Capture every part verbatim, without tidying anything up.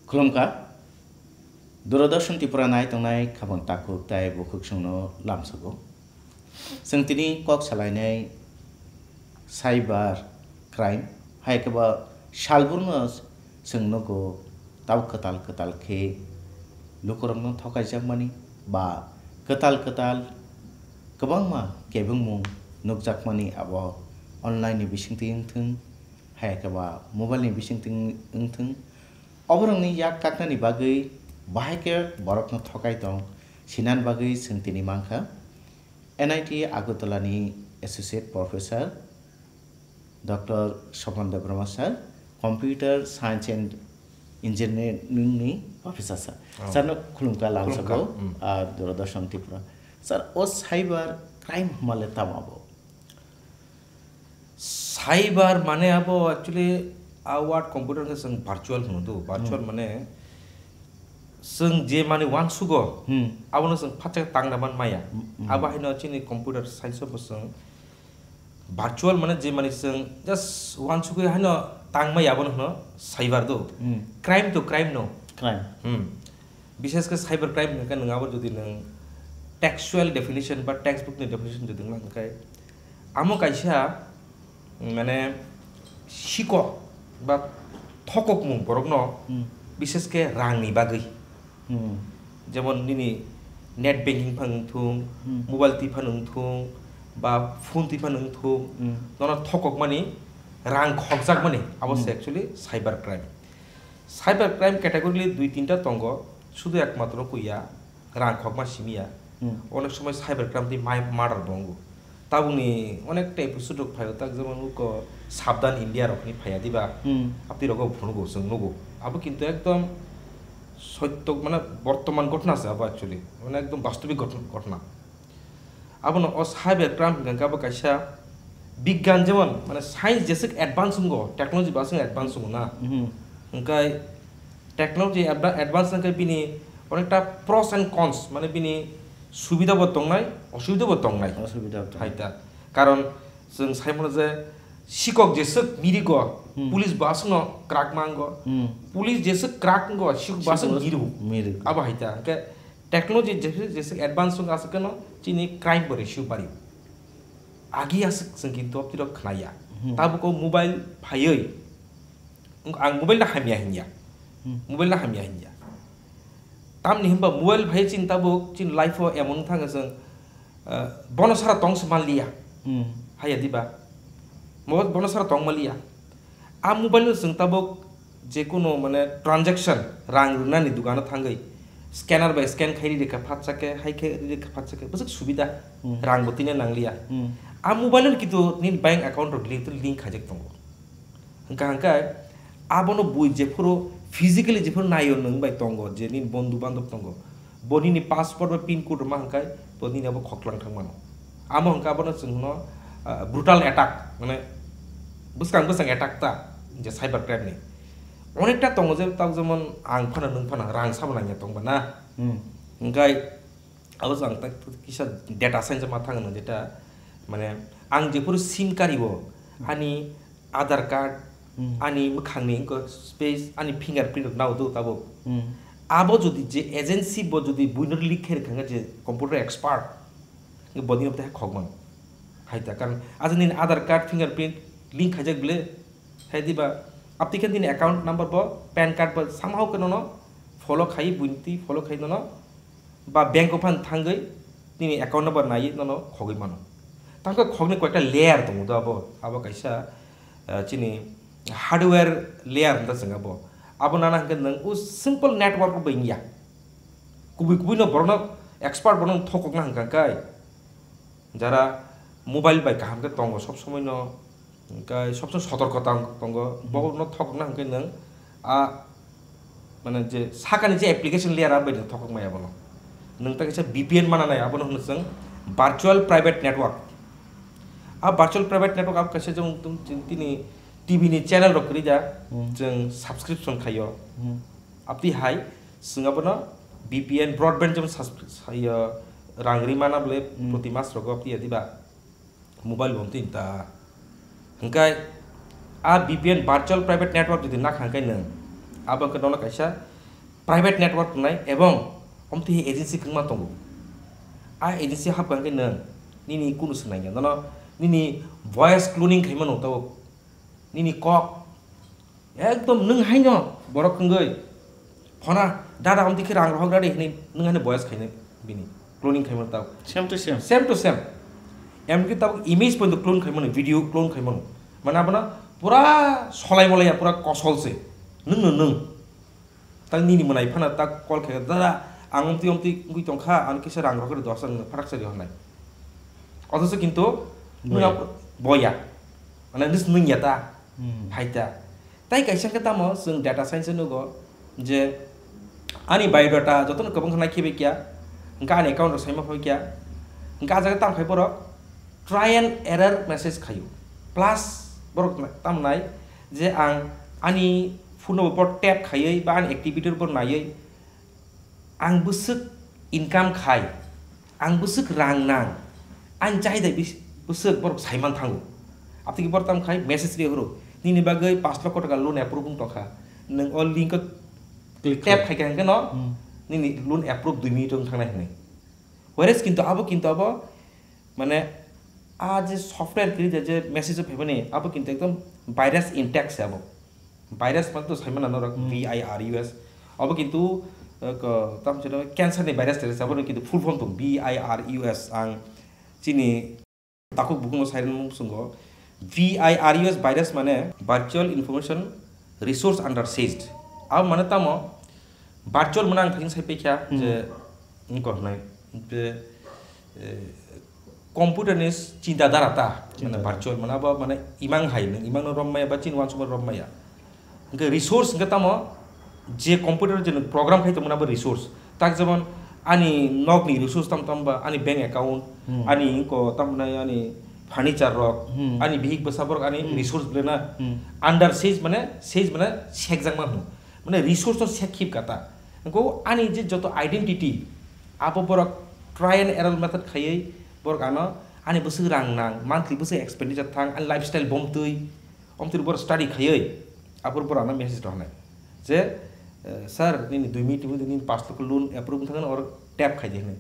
Khulumkha, Doordarshan Tripura nai tongnai khabang takhuk tai bukhuk chwngno lamsogo. Chwng tini kok salainai cyber crime, hai khe ba salbrumno chwng nugo tabo kwtal kwtal khe lukurokno thokaijakmani ba kwtal kwtal kwbangma kebengmung nukjakmani abo online ni bisingtwi wngthung, hai khe ba mobile ni bisingtwi wngthung. Oborokni yak kaknani bagwi bahai khe borokno thokai tong sinani bagwi chwng tini mankha N I T Agartala ni Associate Professor Doctor Swapan Debbarma sir, Computer Science and Engineering ni Professor sir. Oh. Sir no khulumkha lamsogo, Khulumkha, mm. Ah, Doordarshan Tripura. Sir, o cyber crime hwnmale tamo abo? Cyber mane abo actually a word computer khe chwng virtual hwno do. Virtual Hmm. mane chwng je mani uansugo, Hmm. abono chwng phatsa tangna man maya. Hmm. Abo haino chini computer science o bo chwng virtual mane je mani chwng just uansugwi haino tang maya abono hwno cyber do. Hmm. Crime to crime no. Crime. Hmm. Bishesh khe cyber crime hwnkhe nwng abo jodi nwng textual definition ba textbook ni definition jodi wngkha hwnkhe, amo kaisa, mm, mane sikok ba thokokmung borokno Hmm. bishesh khe rangni bagwi. Hmm. Jemon nini net banking phano wngthung, Hmm. mobile twi phano wngthung, ba phone twi phano wngthung, Hmm. nono thokokmani, rang khokjakmani, abo se Hmm. actually cyber crime. Cyber crime category dui tinta tongo, sudu ekmatro kuya, rang khokma simiya. Hmm. Onek somoi cyber crime tei mai murder bo wngo. Tabukni onekta episode rok phaio, tak jemon uko Sabdhan India rokni phaiya diba? Hmm. Abtwi rogo phunugo, chwng nugo. Abo kintu ekdom soitto, mane bortoman ghotna se abo actually. Mane ekdom bastobik ghotna, ghotna. Abono o cyber crime hwnkha khe abo kaisa bigyan, jemon mane science jeswk advance wngo, technology bo aswk advance wngo na. Mhm. Hwnkhe technology adva-, advance hwnkhe bini onekta pros and cons, mane bini subida bo tongnai, osubida bo tongnai. Osubida bo tongnai. Hai ta. Karon chwng sai mano je sikok jeswk mirigo, Hmm. police bo aswkno crack ma wngo. Hmm. Police jeswk crack wngo, sikok bo aswk Sikok miru. miru. Abo hai ta. Hwnkhe technology jeswk, jeswk advance wngkha aswk kheno chini crime bo ratio bari. Agi aswk chwng kintu abtwi rok khnaya. Hmm. Tabuk o mobile phaiwi, ang mobile no hamya hinya. Hmm. Mobile no hamya hinya. Tamni hwnba mobile phaiwi chini tabuk chini life o emon wng thangkha chwng, ah, bono sara tong se manliya. Hmm. Haiya diba? Mo-, bono sara tong manliya. A mobile no chwng tabuk jekunu mane transaction, rang rwnani dukano thangwi scanner bai scan khai rikha phatsa khe, hai khe rikha phatsa khe, bwswk subida, Hmm. rang bo tine nangliya. Hmm. A mobile no kintu nini bank account rok link, link khaijak tongo. Hwnkha hwnkhe abono bui jephuru physically jephuru naio nwng bai tongo, je nini bondhu bandhab tongo, bo nini passport bai pin code rwma hwnkhe bo nini abo khoklang thang mano. Amo hwnkhe abono chwng hwno, ah, brutal attack, mane bwskang bwskang attack ta, je cyber crime ni. Onekta tongo je tabuk jemon ang phano nwng phano rang sabo nangya tongba na. Hmm. Hwnkhe abo chwng tak kisa data science ma thang hwno jeta, mane ang jephuru sim kario, Hmm. ani Aadhaar card, Hmm. ani mwkhangni wngkha space, ani fingerprint rok nao do tabuk. Hmm. Abo jodi je agency bo jodi buino leak khe rwkha je computer expert, bodino tei khokmano. Hai ta, karon aja nini Aadhaar card, fingerprint link khaijak bile, hai diba, aptwi khe nini account number bo, pan card bo somehow khe nono follow khai, buini twi follow khai nono, ba bank o phan thangwi nini account number naiwi nono khogwi mano. Tamo khe khokni koyekta layer tongo do abo, abo kaisa, ah, chini hardware layer hwnta chwng abo. Abo nana hwnkhe nwng o simple network bai wngya. Kubui kubui no borokno expert borokno thokokna hwnkha khe jara mobile bai kaham khe tongo sob somoi no, hwnkhe sob somoi sotorkota tongo, Mhm. borokno thokokna hwnkhe nwng a mane je sakani je application layer a bai thokok maya bono. Nwng ta kaisa V P N mana nai abono hwno chwng virtual private network. A virtual private network abo kaisa jemon tini T V ni channel rok kwrwi da Hmm. chwng subscription khaio. Hmm. Abtwi hai chwng abono V P N broadband jemon subscri-, sa-, iyo, rang ri mana bole Hmm. proti mas rogo abtwi ya diba? Mobile bo amtwi ta. Hwnkhe a V P N virtual private network jodi nakha hwnkhe nwng, abo hwnkhe nono kaisa private network wngnai ebong omtwi agency kwbangma tongo. A agency hapkha hwnkhe nwng nini kunu swnai ya, nono nini voice cloning khaimano tabuk, nini kok ekdom nwng haino borok wngwi phona dada omtwi khe rang rohok dadi hinwi nwng haino voice khainai bini cloning khaimano tabuk. Same to same. Same to same. Emki tabuk image pointo clone khaimano, video clone khaimano. Mane abono pura solai molai ya, pura kosol se. Nwng no nwng. Tak nini mwnai phano tak call khe, "Dada, ang omtwi omtwi wngwi tongkha, ang kisa rang rok dos ang pharak sari hornai." Othocho kintu nwng Boya. Abo boya. Mane nwng nwng ya ta. Hmm. Hai ta. Tai kaisa khe tamo chwng data science nugo je ani biodata jotono kwbang khe nai khibai kya, hwnkhe ani account rok saima phai kya, hwnkhe ah jaga tamo khai borok try and error message khaio. Plus borok tam nai je ang ani phone no bo tap khaiwi ba ani activity bo naiwi ang bwswk income khai, ang bwswk rang nang, ang chahida bis-, bwswk borok saiman thango. Abtwi borok tam khai message ri horo, "Nini bagwi paanch lokho taka loan approve wng tongkha, nwng o link o Click tap khai. Khai kha hwnkhe no Hmm. nini loan approve dui minute wng thangnai," hwnwi. Whereas kintu abo, kintu abo mane a je software create je message o phaimani abo kintu ekdom virus intact se abo. Virus man to saimana norok Hmm. V I R U S. Abo kintu, eh, ko, tam chino cancer ni virus teri sabo kintu full form to V I R U S ang chini takuk bukungo sairen mung sungo. V I R U S virus mane virtual information resource under siege. Abo mane tamo virtual mane ang thajin sai pekha Hmm. je Wngkha hwnwi, be, eh, computer ni chinta dhara ta, mane Chinta dhara. Virtual, mane abo, mane imang hai, nwng imang no rom maya ba chini uansukma rom maya. Hwnkhe resource hwnkhe tamo, je computer je nwng program khai tongmani abo resource. Tak jemon ani nok ni resource tam tam ba, ani bank account, Hmm. ani wngkha tam hwnai ani furniture rok, Hmm. ani bihik bwsa borok ani Hmm. resource belai na Hmm. under siege mane, siege mane sekjakma hwno. Mane resource no sek khib kata. Wngkha ani je joto identity, abo borok try and error method khaiwi borok ano ani bwswk rang nang, monthly bwswk expenditure thang, ani lifestyle bomtwi, omtwi borok study khaiwi, abo borok ano message rohornai je, eh, "Sir, nini dui minute, dui minute nini paanch lakh loan approve wng thangna, oro tap khaidi," hwnwi.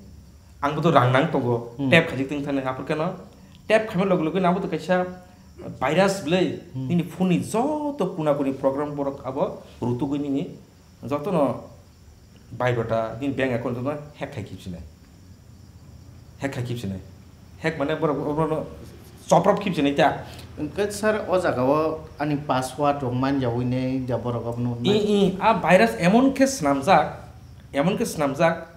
Ang bo to rang nang tongo, Hmm. Tap khaijak tong thani, aphuru keno tap khaima loge loge nabo to kaisa virus bwlai, Hmm. Nini phone ni joto kuna kuni program borok abo rutugwi nini jotono biodata, nini bank account jotono hack khai khibsinai. Hack khai khibsinai. Hack mane borok, borokno choprop khibsinai ta. Hwnkhe sir, o jaga o ani password rok man yawi nei, ja borok abono I, nai- i, a virus emon khe swnamjak, emon khe swnamjak,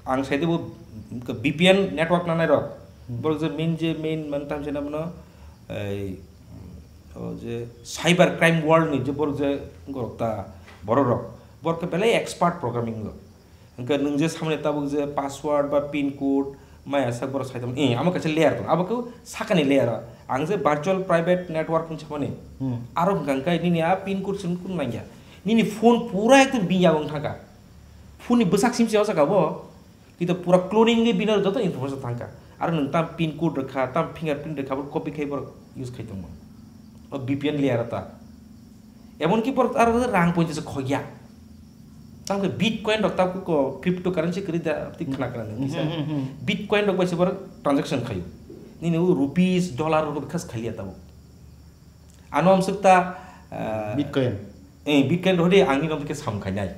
ang saide bo V P N network nanai rok. Hmm. Borok je main, je main man tam jena bono, ei, o je cyber crime world ni je borok je gorok ta borok rok. Borok khe belai expert programming rok. Hwnkhe nwng je samani tabuk je password ba pin code maya sak borok sai tong, eh, amo kaisa layer tong. Abo khe sakani layer o. Ang je virtual private network hinwi samani. Hmm. Aro hwnkha hwnkhe nini a pin code sin kun nangya. Nini phone pura ekdom bini yago wng thangkha. Phone ni bwsak sim se o saka bo. Kita pura cloning ni bini joto information thangkha. Aro nwng tam pin code rwkha, tam fingerprint rwkha, abo copy khai borok use khai tongmo. O V P N layer ta. Emon ki borok aro rang poito se khogya. Tam khe Bitcoin rok ta ko cryptocurrency kwrwi da, twi khna khna nwng kisa. Hmm, hmm, hmm. Bitcoin rok bai se borok transaction khayo. Nini o rupees, dollar rok khas khaliya tabo. Ano amsuk ta, ah, Bitcoin. Eh, Bitcoin rok de ang ni nom ke sam khainai.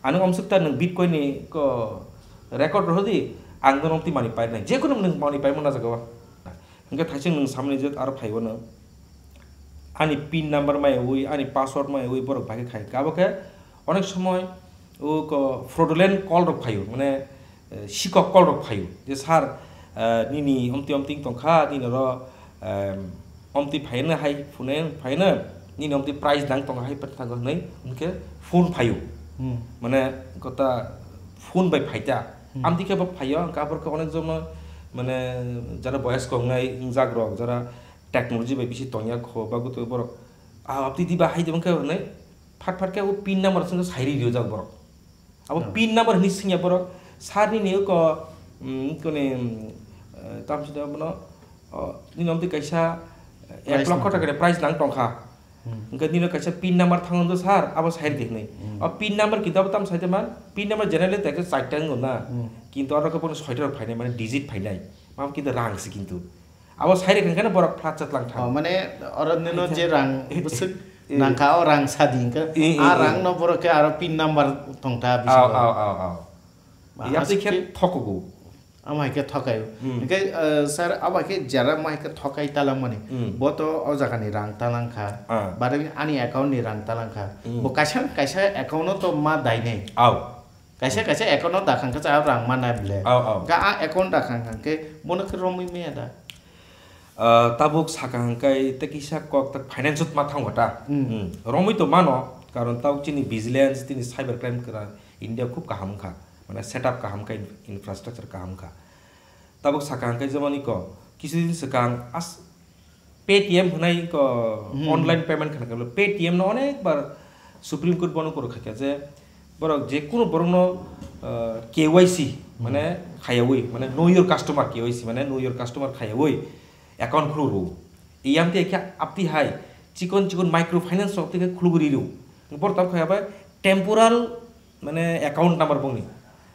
Ano amsuk ta nwng Bitcoin ni ko record rw di, ang no nom ti mani pai nai. Je kono nwng mani pai mo na jaga o. Hingke thaising nwng samani je aro phaibo no. Ani pin number mai ui, ani password mai ui borok bai khe khai. Abo khe onek somoi o ko fraudulent call rok phaio, mane, eh, sikok call rok phaio. Je, "Sir, eh, nini omti omti tongkha, nini oro, em, omti phaino hai phone phaino, nini omti price nang tongo hai phathago," hinwi hwnkhe phone phaio. Hmm. Mane kota phone bai phaita. Hmm. Amti khe bo phaio, hwnkhe aborokhe onek jono mane jara boyas kok wngnai wngjak rok, jara technology bai bisi tongya kho, ba gutu borok, "Ah, abti diba hai de," wngkhe hwnwi phat phat khe o pin number swngkhe sairi rijak borok. Abo Hmm. Pin number hinwi swngya borok, "Sir nini oko, mm, koni, mm, eh, tamsida bono, oh, nini omtwi kaisa, eh, ek price lokho nangkha. Taka ni price nang tongkha." Hmm. Hwnkhe nino kaisa pin number thango do sir, abo sai rwdi hwnwi. Hmm. O pin number kintu abo tamo sai de man, pin number generally tekhe chaita wngo na. Hmm. Kintu aro khe bono soita rok phainai, mane digit phainai. Mam kintu rang se kintu. Abo sai rwkha hwnkhe borok flat chat lang thang. Oh, mane oro nino je rang bwswk nangkha, o rang sadi hwnkhe. Eh, eh, a eh. Rang no borok khe aro pin number tongtha bisingo. Aw, aw, aw, aw. Ba, yaptwi aswk khe khe thokogo. Amo hai khe thokai. Hmm. Hwnkhe, eh, sir, abo hai khe jara mo hai khe thokai talangmani. Hmm. Bo to o jaga ni rang talangkha. Ah. Bare ani account ni rang talangkha. Hmm. Bo kaisa kaisa account no to ma dainai. Aw. Kaisa kaisa account no dakhang khe cha rang manai ble. Aw, aw. Ga a account dakhang khe bono khe romwi maya da. Ah, tabuk saka hwnkhe tei kisa kok tak finance ma thango ta. Hmm. Hmm. Romwi to mano, karon tabuk chini vigilance, tini cyber crime kwra India khub kaham wngkha. Mane setup kaham kha, in-, infrastructure kaham kha. Tabuk saka hwnkhe jemon iko, kisu din swkang as-, Paytm hwnai iko Hmm. online payment khna khe Paytm no onek bar Supreme Court bono kwrwk khaikha je borok je kunu borok no, uh, K Y C mane khayawi, mane know your customer, K Y C mane know your customer khayawi account khuluk rw. Iyang te khe apti hai chikon chikon micro finance rok te khe khulugwi rw. Borok tam khaya bai temporal mane account number bongni.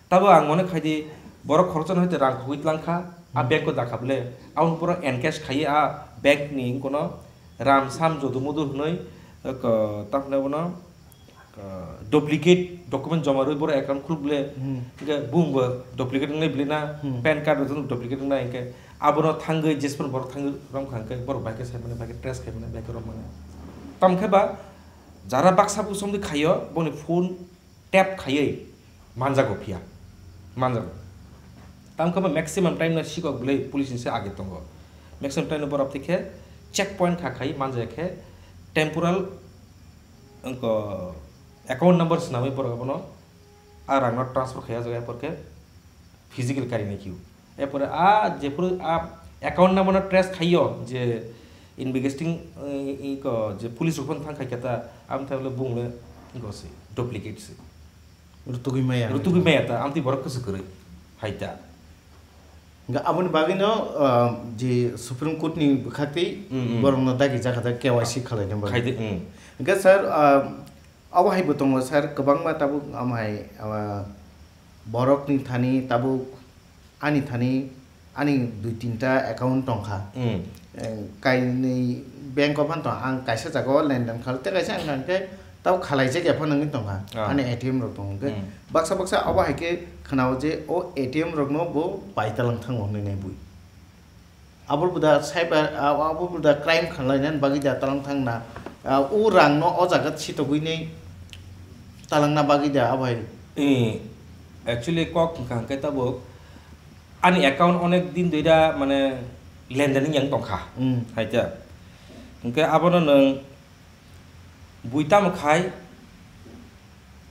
Tabo ang mone khaidi borok khoroksa no hwte rang khogwi tlang kha, a Hmm. bank o dakha ble. Aboni poro encash khaiwi a bank ni kono ram sam jodo modo hwnwi, eh, ko-, tamni bono, eh, duplicate document joma rwi borok account khuluk ble. Hmm. Hwnkhe bung bo duplicate wngnai ble na, Hmm. pan card rok duplicate wngnai hwnkhe abono thangwi jesphano borok thangwi romkha hwnkhe borok bai khe saimani, bai khe trace khaimani, bai khe romani. Tamkhe ba jara baksa buchungdi khaio boni phone tap khaiwi manjago phiya, manjago. Tamkhe bo maximum time no sikok bwlwi police ni se age tongo. Maximum time no borok thikhe check point kha khai manja khe temporal wngko account number swnamwi borok abono a rang no transfer khaiya jaga porkhe physical karinai khe. Erpore a jephuru a account number no trace khaiyo je investigating, eh, iko je police rok phano thang khaikha ta, amtha le bung le iko se duplicate se. Rutugwi maya. Rutugwi maya ta, amtwi borok kusu kwrwi hai ta. Hwnkhe aboni bagwino, ah, je Supreme Court ni bwkhaktwi Mm, mm. borokno dagi jakha da K Y C khwlaina bagwi. Khai de, mm. Hwnkhe sir, ah, Obo hai bo tongo sir, kwbangma tabuk, omo hai, ah, borokni thani tabuk ani thani ani dui tinta account tongkha. Hmm. Eh, kainwi bank o phano tong, ang kaisa jaga o lenden kha, tei kaisa ang khe tabuk khalaijak ya phano wngwi tongkha. Ah. Ani A T M rok tongo hwnkhe. Hmm. Baksa baksa obo hai khe khwnao je o A T M rokno bo pai talang thango hwnwi nai bui. Abo buda cyber, a-, abo buda crime khlainani bagwi da talang thangna, a, o rangno o jaga sitogwini talangna bagwi da abo hai. Eh, actually kok wngkha hwnkhe tabuk ani account onek din doira mane lenden wngya wng tongkha. Hmm. Haikhe hwnkhe abono nwng Bui tamo khai,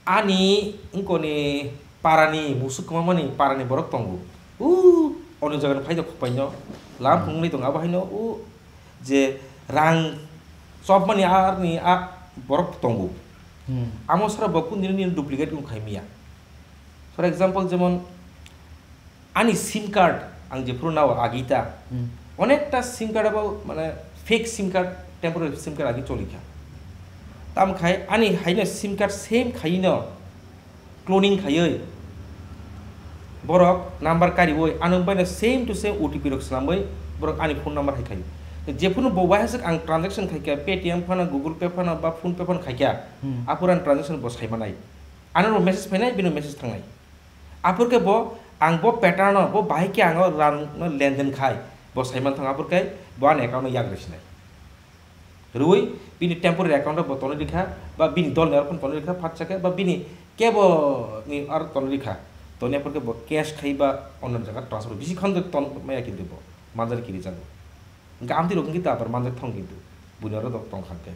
ani wngkoni parani musuk kwmamani parani borok tongo. U, oni jagani phai do khokpaino, lam Hmm. phungnwi tongo, abo haino u je rang chopmani arni a borok tongo. Hmm. Amo sara bo kundini nini duplicate wng khai miya. For example, jemon, ani sim card ang jephuru nao agi ta, Hmm. onekta sim card abo, mane, fake sim card, temporary sim card agi choli kha. Tamo khai ani haino sim card same khaino cloning khaiwi borok number kariwi ano baino same to same O T P rok swnamwi borok ani phone number hai khaio. Jephuru bo wahaswk ang transaction khai kha, Paytm phano, Google Pay phano, ba PhonePe phano khai kha, Hmm. aphuru ang transaction bo sai manai. Ano message phainai, bino message thangnai. Aphuru khe bo, ang bo pattern no, bo bahai khe ang o rang no lenden khai, bo sai man thang aphuru khe bo ani account no yak rw sinai. Rwi bini temporary account o bo tonwi rikha, ba bini dol ni arokhe tonwi rikha, phatsa khe, ba bini kebo ni aro tonwi rikha. Toni aphuru khe bo cash khai ba onno jaga transfer bisi khon ton maya kintu bo manjari kiri jago. Hwnkhe amtwi rok hwnkhe ta abar manjak thong kintu. Buini oro dok tong kha khe.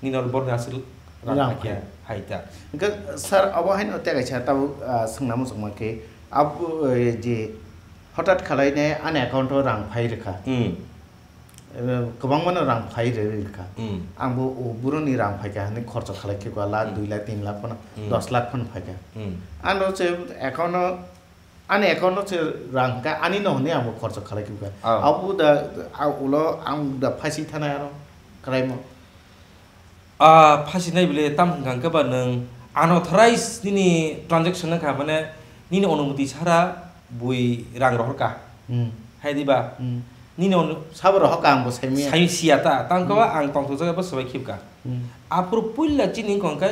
Nini oro borni aswk rang Rang phai khe phai. Hai ta. Hwnkhe sir, abo haino tei kaisa tabuk, ah, swngna muchungma khe, abo, eh, je hotat khwlainai ani account o rang phai rwkha. Hmm. Eh, kwbangmano rang phai rwi rwkha. Hmm. Ang bo o boroni rang phai kha hwnwi khorcho khlai khe kha, lakh Hmm. dui lakh tin lakh phano, Hmm. dos lakh phano phai kha. Hmm. Ano se account o Ani account o se rang kha, ani no hwnwi ang bo khorcho khlai kha. Oh. Abo da, a ulo ang da phasi thanai aro, kwraimo. Ah, phasinai bile tam hwnkha hwnkhe ba nwng unauthorized nini transaction wngkha, mane nini onumoti sara bui rang rohorkha. Hmm. Hai di ba? Hmm. Nini onu- Sabo rohorkha, ang bo saimanya. Sai siya ta, tang khe ba Hmm. ang tongthokjak eba swbai khibkha. Hmm. Aphuru puila chini wngkha hwnkhe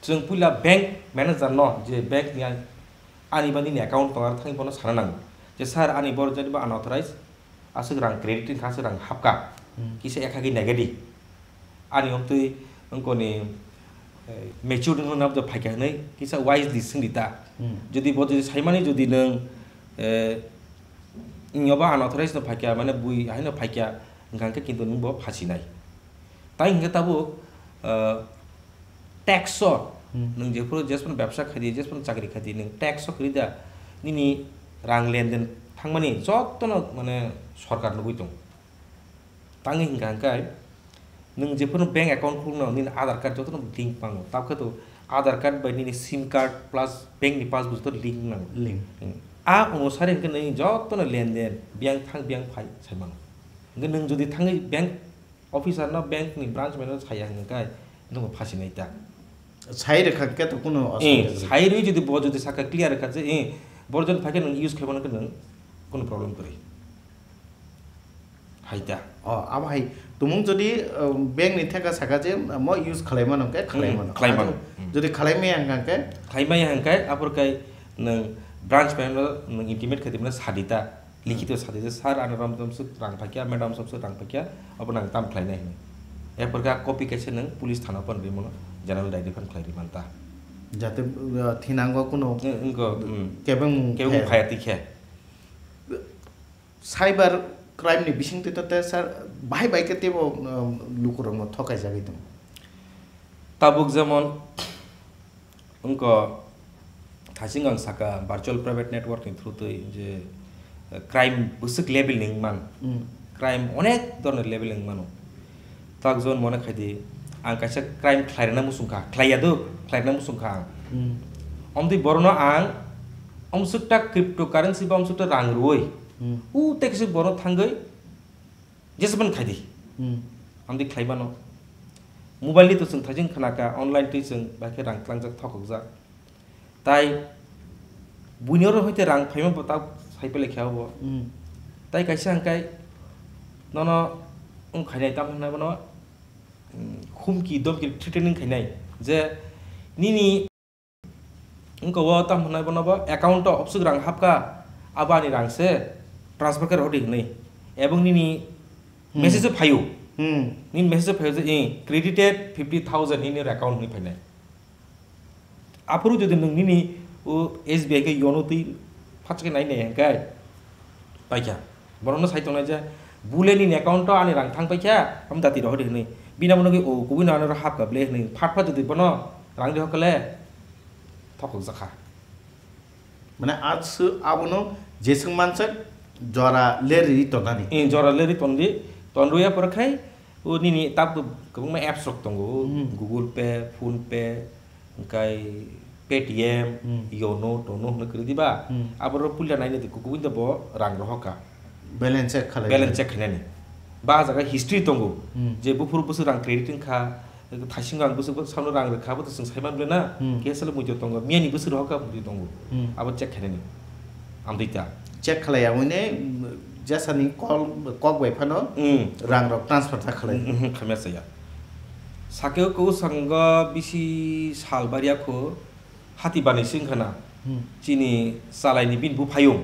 chwng puila bank manager no, je bank ni ani, ani ba nini account tongo, aro thangwi bono sana nango je, "Sir, ani borok jani ba unauthorized, aswk rang credit wngkha, aswk rang hapkha, Hmm. kisa ekha khe naigadi." Ani omtwi wngkoni, eh, mature wngkha nabdo phaikha hwnwi kisa wisely swngdi ta. Hmm. Jodi bo jodi saimani jodi nwng, eh, nyoba unauthorized no phaikha, mane bui haino phaikha, hwnkha hwnkhe kintu nwng bo phasinai. Tai hwnkhe tabuk, eh, tax o Hmm. nwng jephuru jesphano bebsa khaidi, jesphano chakri khaidi, nwng tax o kwrwi da, nini rang lenden thangmani jotono mane sorkar nugwi tongo. Tangwi hwnkha hwnkhe nwng jephuru bank account khuluknao nini Aadhaar card jotono link mango, tabukhe to Aadhaar card bai nini sim card plus bank ni passbook joto link nango. Link. Hmm. A onusari hwnkhe nwng jotono lenden biyang thang biyang phai sai mano. Hwnkhe nwng jodi thangwi bank officer no, bank ni branch manager saya hwnkhe nwng phasinai ta. Sai rwkha khe to kuno Eh, osubida kwrwi. Sai rwi jodi bo jodi saka clear rwkha je, eh, borok jodi phaikhe nwng use khaimano khe nwng kuno problem kwrwi. Hai ta. Oh, abo hai tumung jodi, uh, bank ni theka saka je, uh, mo use khwlaimano khe Hmm, khwlaimano. Khwlaimano. Abo Hmm. Jodi khwlaimaya hwnkha khe? Khwlaimaya hwnkhe aphuru khe nwng branch manager no nwng intimate khaidi mano sadi ta. Likhito sadi je, "Sir, ano rom somswk rang phaikya, madam somswk rang phaikya, obo nang tam khlainai," hwnwi. Erpor khe a copy kaisa nwng police thana phone rwi mano, general diary phano khlai rwi manta. Jate, uh, thinango kuno Ng-, wngkho, mm. Kebengmung Kebengmung phaya. Phaya twi khe. Cyber crime ni bising twi to te sir, bahai bai khe teibo, um, lukurokno thokai jagwi tongo. Tabuk jemon, Wngkha, thasing ang saka virtual private network ni through twi je, eh, crime bwswk level ni wngmano. Hmm. Crime onek dhoroner level ni wngmano. Tak jon mone khai di, ang kaisa crime khlai rwna muchung kha, khlai ya do, khlai rwna muchung kha ang. Hmm. Omtwi borokno ang omswkta cryptocurrency ba omswkta rang rwui, Hmm. u tei kisa borok thangwi Jesabon khai di. Hmm. Amtwi khlai mano. Mobile ni to chwng thaijwng khna kha, online twi chwng bai khe rang tlangjak, thokokjak. Tai buini oro hoite rang phaima bo ta sai pele khe abo. Hmm. Tai kaisa hwnkhe nono wng khainai, tamo hwnna bono, hmm, humki, domki, threatening khainai je nini Wngkha o tamo hwnwi bono bo account o obswk rang hapkha, abo ani rang se, transfer khe rohordi hwnwi. Ebong nini Hmm. Message o phaio. Hmm. Nini message o phaio je, "Eh, credited fifty thousand in your account," hwnwi phainai. Aphuru jodi nwng nini o S B I khe yono twi phatsa khe nai nai hwnkhe, Paikha. Borokno sai tongnai je, "Bule nini account o ani rang thang paikha, am dati rohordi," hwnwi. Bini abo nugwi, "O, kubui no ano hapkha ble," hwnwi. Phat phat jodi bono rang rihokha le, thokokjakha. Mane, aswk abono jeswk mansak jora lerwi tonani. Eh, jora lerwi tondi, tonrwya pore khai, o nini tabuk kwbangma apps rok tongo, Hmm. Google Pay, PhonePe, Hwnkhe Paytm, Hmm. Yono, Tono hwnwi kwrwi diba? Hmm. Aborok puila naina di, kubui da bo rang rohorkha. Balance check khalai. Balance check khainani. Ba jaga history tongo. Hmm. Je buphuru bwswk rang credit wngkha, thaisingo ang bwswk bwswk samno rang rwkha, abo to chwng saiman bwle na. Hmm. Khe aswk muitu tongo, miyani bwswk rohorkha muitu tongo. Hmm. Abo check khainani. Amtwi ta. Check khalai aboni, jasani call, kok bai phano Hmm. Rang rok transfer ta khalai. Hmm, hmm, khamya saya. Sakhe o kwsang go bisi sal barya kho hati banwi se wngkha na. Hmm. Chini chalaini bini buphayung.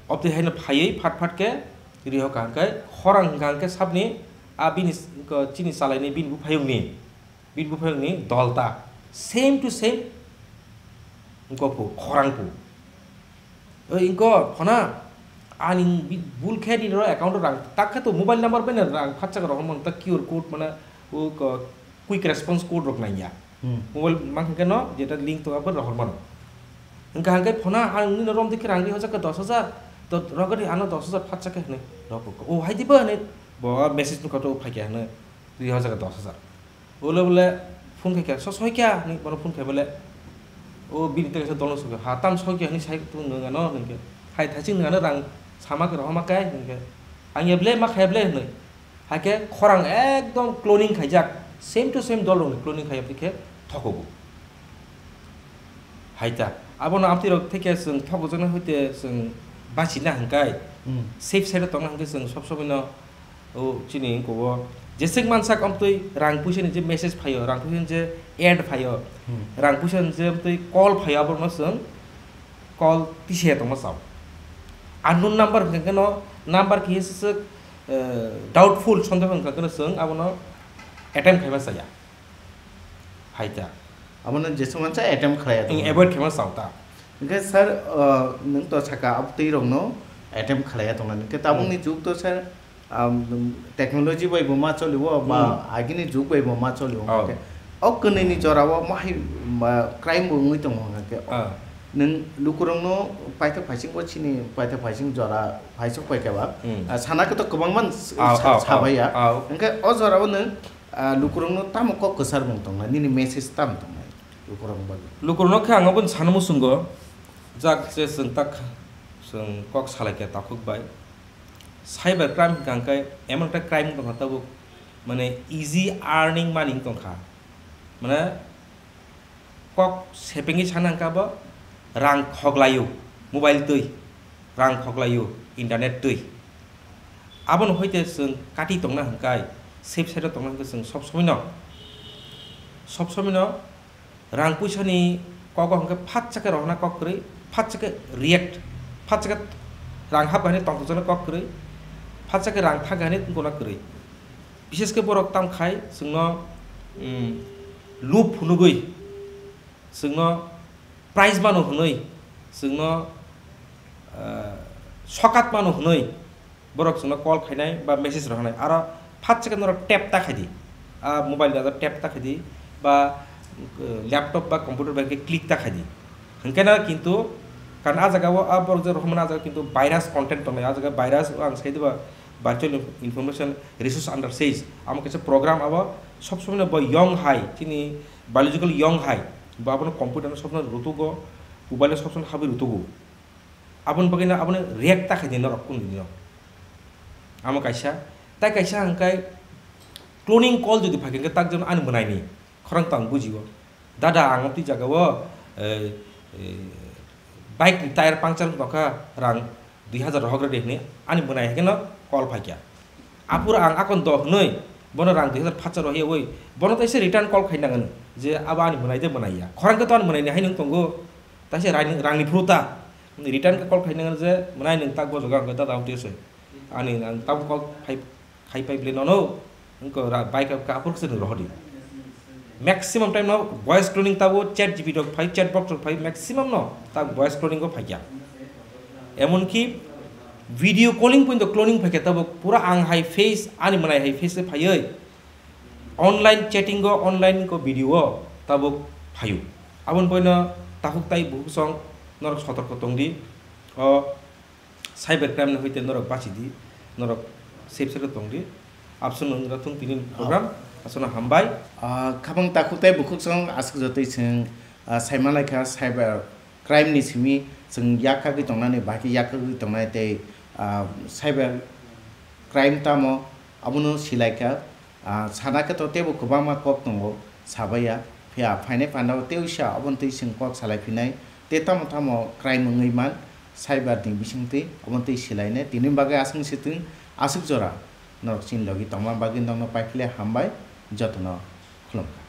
Obtwi haino phaiwi phat phat khe rihokha hwnkhe khorang hwnkha hwnkhe sabni a bini s-, ko chini chalaini bini buphayungni, bini buphayungni dol ta. Same to same wngkha phu, khorang phu. Oi, wngkha phona, ani bi-, bul khe nini oro account o rang tak khe to mobile number bai no rang phatsa rok mano ta Q R code mane o ko-, quick response code rok nang ya. Hmm. Mobile mang khe no jeta link to abo rohor mano. Wngkha hwnkhe phona ang nini rom dikhe rang ri hojak khe dos hajar, to rogadi ano dos hajar phatsa khe hwnwi rok o hai di ba hwnwi bo message nukha to phai khe hwnwi ri hojak khe dos hajar. Bole bole phone khai kha, "So soi kya?" hinwi bono phone khai bole, o bini tei kaisa dolno sokha, "Ha, tam soi kya hinwi sai tung nwng ano," hinwi khe, "Hai thaising nwng ano rang sama khe rohorma kai," hinwi khe, "Ang ya ble ma khaya ble," hinwi. Haikhe khorang ekdom cloning khaijak, same to same dol rokni cloning khai aboni khe thokogo. Haita, abono amtwi rok theke chwng thokojaknai hoite chwng bachina hwnkhai, Hmm. safe side o tongna hwnkhe chwng sob somoino o chini kogo jeswk mansak amtwi rang puisa ni je message phaio, rang puisa ni je ad phaio, Hmm. rang puisa ni je amtwi call phaio, abono chwng call tisa tongma chao. Unknown number hwnkhe no number khe se, eh, doubtful, sondeho wngkha kheno chwng abono attempt khaima chaya. Haita. Abono jesu mansa attempt khlaiya Ing tongma. Avoid khaima chao ta. Hwnkhe sir, uh, nwng to saka abtwi rokno attempt khlaiya tongnani. Hwnkhe tabukni Hmm. jug to sir, um, technology bai bo ma cholio ba Hmm. agini jug bai bo ma cholio. Oh. Hwnkhe o kwnwini jorao mahai ma crime bo wngwi tongo hwnkhe. Ah. Nwng lukurokno paithak phaisingbo chini paithak phaising jora phaisok paikha ba. Hmm. Ah, sana khe to kwbangma s-, Ao, sa-, ao, ao, sabaiya. Ao. Hwnkhe o jorao nwng, ah, lukurokno tamo kok kwchar mung tongnai, nini message tamo tongnai lukurokni bagwi? Lukurokno khe ang obono sana muchungo, jak je chwng tak, chwng kok salaikha takhuk bai. Cyber crime hwnkha hwnkhe emon ekta crime tongkha tabuk, mane easy earning money tongkha. Mane kok sepengwi sana hwnkha bo rang khoklaio, mobile twi, rang khoklaio, internet twi. Abono hoite chwng kati tongna hwnkhe, safe side o tongna hwnkhe chwng sob somoino, sob somoino rang puisani kogo hwnkhe phatsa khe rohorna kok kwrwi, phatsa khe react, phatsa khe rang hapkha hinwi tongthokjaknai kok kwrwi, phatsa khe rang thangkha hinwi tongna kwrwi. Bishesh khe borok tamo khai chwngno, um, lub phunugwi, chwngno prize mano hwnwi, chwngno, ah, sokat mano hwnwi borok chwngno call khainai ba message rohornai. Aro phatsa khe norok tap ta khaidi, ah, mobile da tap ta khaidi ba, uh, laptop ba computer bai khe click ta khaidi. Hwnkhe no kintu, karon ah jagao ah borok je rohormani ah jagao kintu virus content tongnai, ah jaga virus ang sai diba, Virtual Information Resource under siege, amo kaisa program abo sob somoino bo young hai, chini biological young hai, bo abono computer no sob somoino rutugo, mobile no sob somoino habwi rutugo. Aboni bagwi no abono react ta khaidi norok kunu dino. Amo kaisa, tai kaisa hwnkhe cloning call jodi phai khe tak jeno ani mwnaini khorang tang bujio. Dada, ang twi jagao, eh, eh, bike ni tyre puncture wngkha, rang dui hazar rohok rwdi hwnwi ani bwnai hai kheno call phaikha. Aphuru ang akon do hwnwi bono rang dui hazar phatsa rohiyawi bono taisa return call khainangani je abo ani bwnai de bwnai ya. Khorang khe to ani bwnai ni hai nwng tongo. Taisa rang, rang ni phuru ta. Return khe call khainangani je bwnai nwng tak bojogo ang khe dada ang twi se. Ani ang tabuk call phai khai pai bile nono, wngkha ra-, bai ka-, kaphur se nwng rohordi. Maximum time no voice cloning tabo chat G P T rok phai, chat box rok phai, maximum no ta voice cloning o phaikya. Emonki video calling pointo cloning phaikya tabo pura ang hai face, ani mwnai hai face se phaiwi online chatting o, online ko video o tabo phaio. Aboni poino takhuk tai bukhuk song norok sotorko tongdi. O cyber crime ni hoite norok bachidi, norok safe side o tongdi. Abseno wngkha thung tini program, aswkno hambai. Ah, khabang takhuk tai bukhuk song aswk jotoi chwng, ah, saimalaikha cyber crime ni simi chwng yak kagwi tongnani, bahai khe yak kagwi tongnai tei, ah, cyber crime tamo abono silaikha. Ah, sana khe to teibo kwbangma kok tongo, sabaiya. Phiya phainai panda o tei uisa obono twi chwng kok salai phinai. Tei tamo tamo crime wngwi man cyber ni bisingtwi obono twi silainai. Tini bagwi aswk se twi aswk jora norok chini logi tongma bagwi nokno paiphle hambai, jotono khulumkha.